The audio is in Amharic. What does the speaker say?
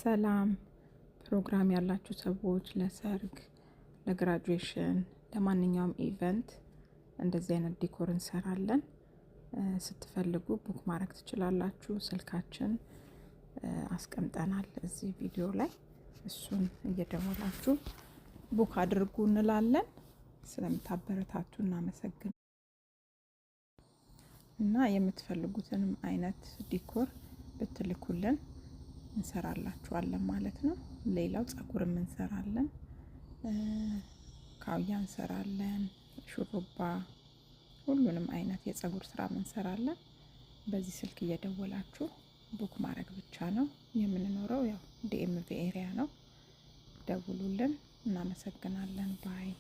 ሰላም። ፕሮግራም ያላችሁ ሰዎች ለሰርግ፣ ለ graduation፣ ለማንኛውም event እንደዚህ አይነት decor እንሰራለን። ስትፈልጉ book ማድረግ ትችላላችሁ። ስልካችን አስቀምጠናል እዚህ ቪዲዮ ላይ፣ እሱን እየደወላችሁ book አድርጉ እንላለን። ስለምታበረታቱ እናመሰግን እና የምትፈልጉትንም አይነት decor ብትልኩልን እንሰራላችኋለን ማለት ነው። ሌላው ጸጉርም እንሰራለን፣ ካውያ እንሰራለን፣ ሹሩባ፣ ሁሉንም አይነት የጸጉር ስራ እንሰራለን። በዚህ ስልክ እየደወላችሁ book ማድረግ ብቻ ነው። የምንኖረው ያው DMV area ነው። ደውሉልን። እናመሰግናለን። Bye.